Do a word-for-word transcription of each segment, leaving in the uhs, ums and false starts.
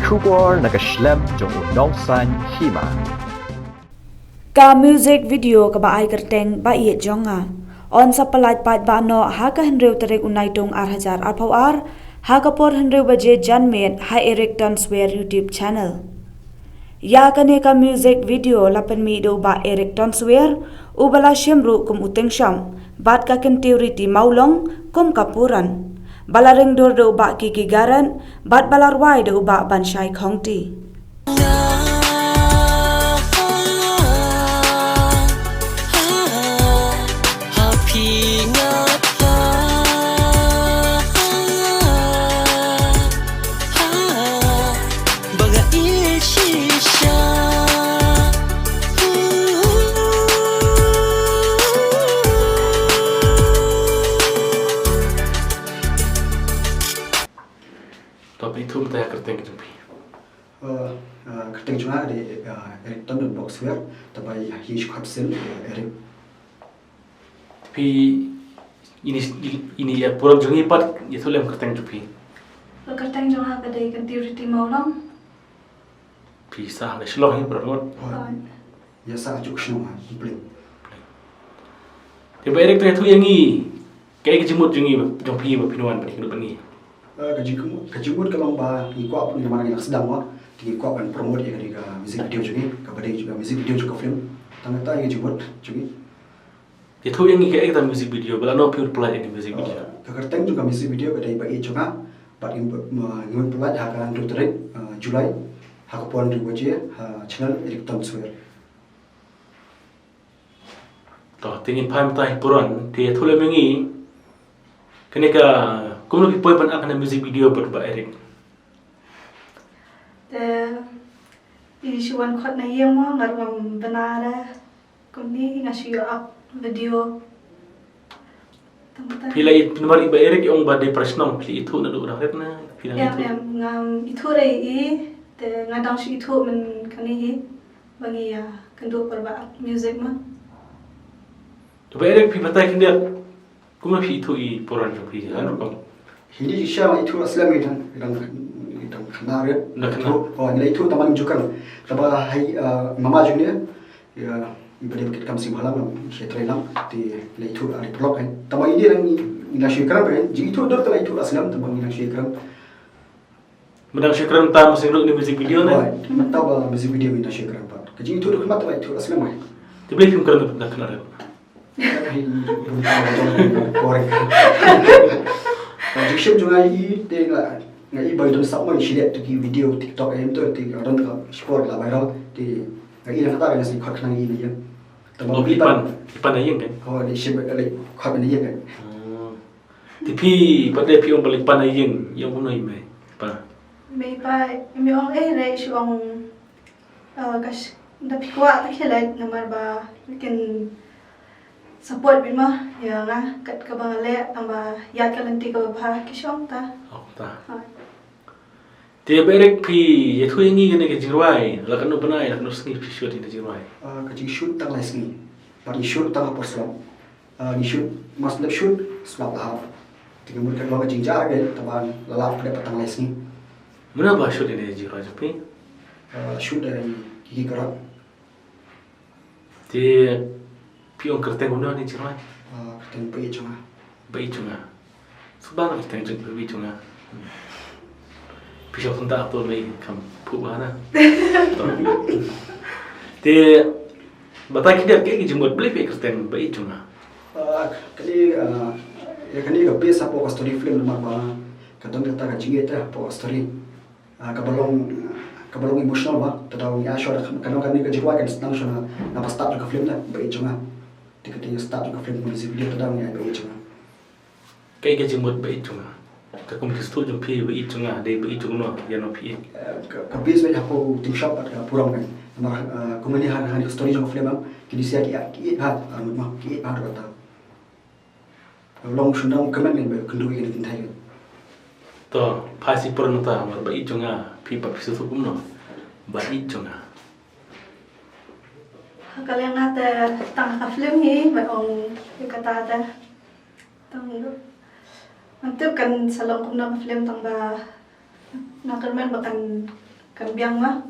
Khubor na ka shlem jong u Nongsaiñ Hima. Ka music video kaba ai kyrteng Ba Ïeit Jong Nga yn sa pyllait paidbah noh ha ka hynriew tarik u Naitung ar hajar arphew ar, ha ka por hynriew baje janmiet ha Eric Tonsware YouTube channel. Ïa kane ka music video la pynmih da u Bah Eric Tonsware, uba la shim ruh kum u Tyngshop, bad ka Kyntiew Riti Mawlong kum ka Puran, ba la ring dur da u Bah Kiki Garrett, bad ba la rwai da u Bah Banshai Khongti. To, phi ïathuh mynta ïa ka kyrteng jong phi. Uh, uh, kyrteng jong nga ka dei, uh, Eric Tonsware, te ba ïeit shikatdei, uh, Eric. Phi, ine, ine ïa Puran jong ngi pat, ïathuh lem kyrteng jong phi. Ka kyrteng jong nga ka dei Kyntiew Riti Mawlong. Phi sah ha Shillong hi, Puran ngut? Hooid. Ïa sah ha juk shnong ha Pling. Te Bah Eric, to ïathuh ïa ngi, kaei ka jingmut jong ngi, jong phi ba phin wan ban ïakynduh bad ngi? Eh, ka jingmut, ka jingmut ka long ba ngi kwah pynlong namar ngi dang sdang mo, te ngi kwah ban promote ïa kane ka music video jong ngi, kaba dei ka music video jong ka film. Tang kata ïa ka jingmut jong ngi. Ïathuh ïa ngi kaei kata music video, ba lano phi pynlait ïa ka music video? Eh, ka kyrteng jong ka music video ka dei Ba Ïeit Jong Nga, bad ngi, ma, ngi pynlait ha ka hynriew tarik, eh, July, ha ka por hynriew baje, ha channel Eric Tonsware. To, te ngin phai mynta ha i Puran, te ïathuh lem ïa ngi, kane ka, kumno phi poi ban act ha kane ka music video bad Bah Eric? Te, i shu wan khot na ïing mo, nga ruh ngam bna re, kumne, nga shu ïoh act video. Tang kata. Phi la i, namar i Bah Eric i ong ba dei para shnong, phi la ithuh naduh dang rit ne, phi dang ithuh? Em, em, ngam ithuh re i, te nga dang shu ithuh myn kane hi. Ba ngi ïa kynduh por ba music ma. Te Bah Eric, phi batai khyndiat kumno phi ithuh i Puran jong phi, ha rukom? Hi dei jingshisha nga ithuh la slem, ngi dang, ngi dang, ngi dang khynnah re. Dang khynnah. Ithuh, oh, ngi la ithuh tang ba ngi ju kren. Tang ba ha i, eh, mama jong ngi, ïa, i ba dei ba kit kam shim bhalang, ngi trei lang, te la ithuh ha i paralok, eh. Tang ba ine dang ngi la shu ïakren, eh. Jingithuh dur te la ithuh la slem, tang ba ngi la shu ïakren. Mynta shu kren mynta, mynta shu kren ïa kane ka music video ne? Hooid, mynta ba music video mynta shu kren pat. Ka jingithuh da khmat ba ithuh la slem ai. Te balei phim kren da khmat re? Ai, bun ka jong ka por. Ka jingshim jong nga i te nga, nga i ba i don sap mo i shu leh tu ki video TikTok em tu te ka don ka shipor la viral te nga i na kata ka nga shu khot khnang i na ïing. Te ba i pan, i pan na ïing kan? Oh, i shim ba i khot na ïing kan. Hmm. Te phi, pat de phi ong ba leit pan ha ïing, ïa ong kumno i mei, pa? Mei pa, i mei ong, eh, re shu ong, eh, ka sh-, da phi kwah te khie leit namar ba kin support beit ma ïa nga kat kaba nga leh, tang ba ïaid ka lynti kaba bha, ki shu ong ta. Ong ta. Ha. Te Bah Eric, phi ïathuh ïa ngi kane ka jingrwai, la katno bnai, la katno sngi phi shoot ïa kane ka jingrwai? Ah, ka jingshoot tang lai sngi. Bad ngi shoot tang ha por slap. Ah, ngi shoot, mar shu dep shoot, slap la hap. Te ka mut ka long ka jingjia ka, tang ba la lap ka dep tang lai sngi. Mano ba shoot ïa kane ka jingrwai jong phi? Ah, shoot da i Kiki Karot. Te phi ong kyrteng kumno kane ka jingrwai? Ah, kyrteng Ba Ïeit Jong Nga. Ba Ïeit Jong Nga. Sngewbha na kyrteng jong Ba Ïeit Jong Nga. Phi shong synta to mei kham phuh bha na. Te batai khyndiat kaei ka jingmut balei phi kyrteng Ba Ïeit Jong Nga? Ah, kane, ah, ïa kane ka base hapoh ka story film namar ba ka don kata ka jingïeit hapoh ka story. Ah, kaba long, kaba long emotional ba, te daw ngi ïa shu da ka, ka long kane ka jingrwai kan sdang shuh na, na ba start jong ka film na, Ba Ïeit Jong Nga. Te ka dei start jong ka film, ka music video te daw ngi ïa Ba Ïeit Jong Nga. Kaei ka jingmut Ba Ïeit Jong Nga? Ka kum ki sngewthuh jong phi Ba Ïeit Jong Nga, dei Ba Ïeit Jong Nga, ïa no phi ïeit? Eh, ka, ka base ba hapoh Tyngshop bad ka Puran kan. Namar, eh, kumne ha, ha ka story jong ka film, ki dei shisha ki, ki ïeit bha, arngut ma, ki ïeit bha da kata. Long shynrang kmen ngi ba kynduh ïa kane ka kynthei. To, phai sha i Puran mynta, namar Ba Ïeit Jong Nga, phi pat phi sngewthuh kumno? Ba Ïeit Jong Nga. Ha ka liang nga te tang ha ka film hi, ba ong ïa kata te. Tang, ngam tip kan sa long kumno ka film tang ba nga kyrmen ba kan Kan biang ma.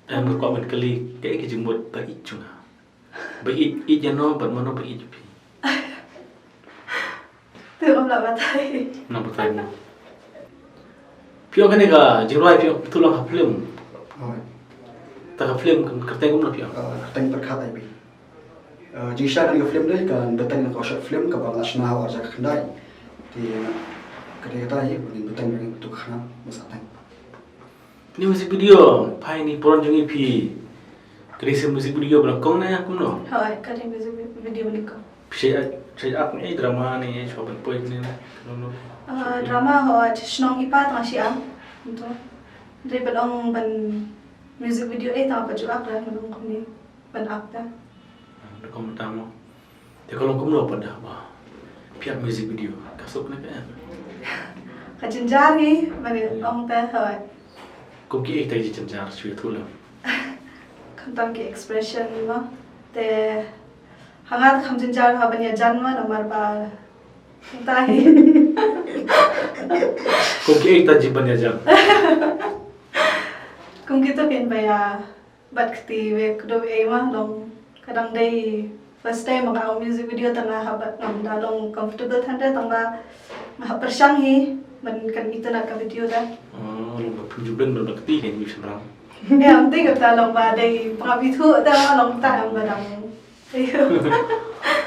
Em, nga kwah ban kylli, kaei ka jingmut ba ïeit jong nga? Ba ïeit, ïeit ïa no bad mano ba ïeit ïa phi? Te ym lah batai. Ym lah batai mo. Phi ong kane ka jingrwai phi ong phi ïathuh lang ha film. Hooid. Ta ka film kan kyrteng kumno phi ong? Ah, kyrteng Pyrkhat Ai Bi. Ah, jingshisha kane ka film dei kan bteng na ka short film kaba nga la shna ha u ar hajar khyndai. Te ka dei kata hi ba ngin bteng, ba ngin bteng ha kane ka shatei. Kane music video, phai, kane pura jong ngi phi. Kane sa music video ba nyngkong ne kumno? Hooid, kane music video ba nyngkong. Phi shait, shait act ne drama ne, shwa ban poi ne, kumno? Ah, drama, hooid, shnong i pa tang shi am. Kumto. Dei ban ong ban music video, eh, tang pat ju act ra, ban ong kumne, ban act da. Da kumta mo. Te ka long kumno pat da ba phi act music video? Ka suk ne ka em? Ka jynjar hi, ban ong te, hooid. Kum kiei kita ki jynjar, shu ïathuh lem. Khamtam ki expression mo. Te ha nga te kham jynjar ha ban ïajan mo, namar ba kita hi. Kum kiei kita ki ban ïajan? Kum kita phin ba ïa bat kti wei kdew ei ma, long ka dang dei first time ba nga act music video, tang nga hap bat, ngam da long comfortable than da, tang ba nga hap pyrshang hi ban kan itynnad ka video da. Oh, long ba pynjubin ban bat kti kan ïa u shynrang. Ïa, ym dei kata, long ba dei pynïap ithuh da, long ta em ba dang.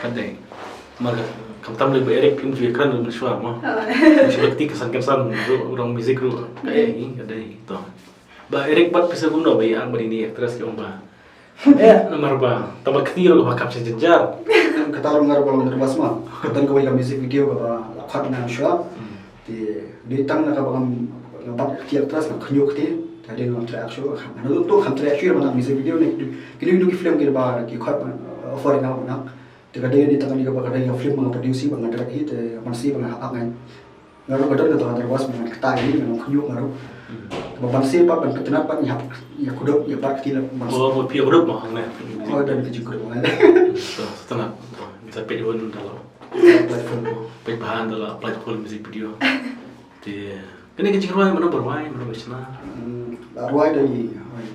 Ka dei. Mar khamtam lei ba Eric phim ju ïakren mynshuwa mo. Ah. Mynshuwa kti ka san ka san ruh, ruh music ruh. Ka dei, ka dei to. Ba Eric, bad phi sa kumno ba ïa act bad ine i actress ki ong ba, eh, namar ba tang ba kti ruh ba kham jynjar. Kata ruh nga ruh ba long nervous ma. Kata kawei ka music video kaba la khot nga shuwa. Hmm. Te dei tang na kaba ngam, nga bat kti actress, nga khynñiuh kti. Te dei ngam trei act shuh, nga ruh to kham trei act shuh ba na music video ne. Kine kine ki film kiba ki khot, uh, offer ïa nga ban act. Te ka dei, dei tang kane kaba ka dei ka film ba nga produce, ba nga direct hi, te ban sdang ba nga act ngai. Nga ruh ka don kata ka nervous, ba ngan kata ïa ngi, nga long khynñiuh nga ruh. Hmm. Ba ban sdang pat, ban pyntnat pat, ïa, ïa kuduk, ïa bat kti la ban. Oh, ba phi ïa kuduk mo hangne? Oh, don ka jingkuduk hangne. To, sngewtynnat. To, ngi sa peit bha da la. Peit bha da la, peit full music video. Te kane ka jingrwai mano ba rwai, mano ba shna? Hmm, la rwai da i, i,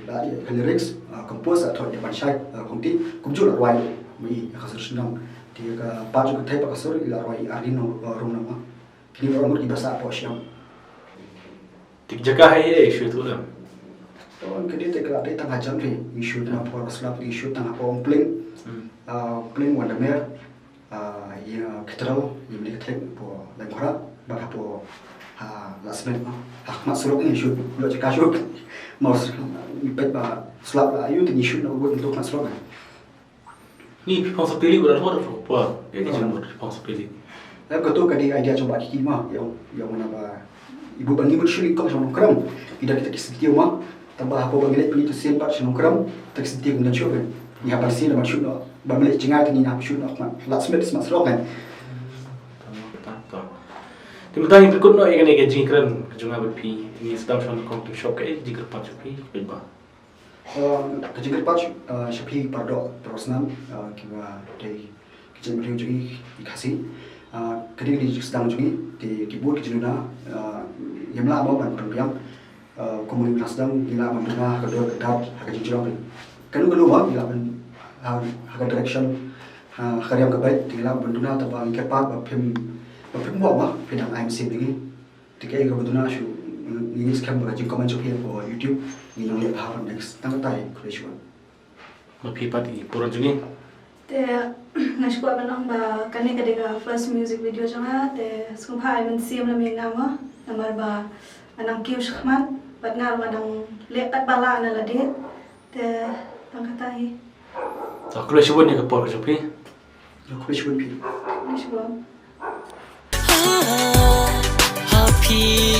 i, i lyrics, ah, compose, ah, Thotñiabanshai, ah, Kongti, kumjuh la rwai, ma i, ïa ka sur shnong. Te ka part jong ka thei bad ka sur, i la rwai i Arlene, ah, Rumnam. Kine baroh mut kiba sah hapoh Siang. Te ka jaka hi ei, shoot u lem? To, kane te ka la dei tang hajan hi, ngi shoot na por slap, ngi shoot tang hapoh Umpleng, hmm, ah, Umpleng, Wandamer, ah, ïa Cathedral, ïa Mini Catholic, hapoh Laitumkhrah, bad hapoh, ha, Ladhsmet, ha khmat surok ngi shoot, ïoh jaka shoot. Maw, ngi peit ba slap la ïoh, te ngi shoot na u bud ngi tu khmat surok. Ni phi phong sapili bad arngut, phi phong, eh, ki jingmut phi phong sapili. Em, kato ka dei idea jong Bah Kiki ma, ïa, ïa, naba i bud ba ngi mut shu leit kong sha Nongkrem. Ida kita ki syntiew ma, tang ba hapoh ba ngi leit pynleit sha sien pat sha Nongkrem, kita ki syntiew kim don shuh kan. Ngi hap ban sien ban shu noh, ba ngi leit jngai te ngi hap shu noh ma, Ladhsmet, Ladhsmet surok kan. Te mynta ngin pynkut noh ïa kane ka jingkren ka jong nga bad phi, ngi sdang sha Nongkrem, to shop, kaei ka jingkyrpad jong phi, phi ba. Uh, ka jingkyrpad, uh, sha phi para doh para snam, uh, kiba dei ki jait briew jong ngi ki Khasi. Uh, ka dei ka jingsdang jong ngi, te ki bun ki jingduna, uh, ngim lah mo ban pynbiang. Uh, kum ngi la sdang, ngi lah ban duna ha ka dur ka dar, ha ka jingjrong. Kano kano mo ngi lah ban, ha, ha ka direction, ha, ha ka riam ka beit, te ngi lah ban duna, tangba ngi kyrpad ba phim, ba phim wad mo, phi dang ai mynsiem ïa ngi. Te kaei kaba duna shuh, ngi ngeit skhem ba ka jingcomment jong phi hapoh YouTube ngin nang leh bha ha next. Tang katai, khublei shibun. Ma phi pat i burom jong ngi. Te nga shu kwah ban ong ba kane ka dei ka first music video jong nga, te sngewbha ai mynsiem lem ïa nga mo, namar ba nga nang kiew shakhmat bad nga ruh nga dang leh pat ba lah na lade. Te tang katai. To, khublei shibun ïa ka por ka jong phi. Khublei shibun phi. Khublei shibun. Ha phi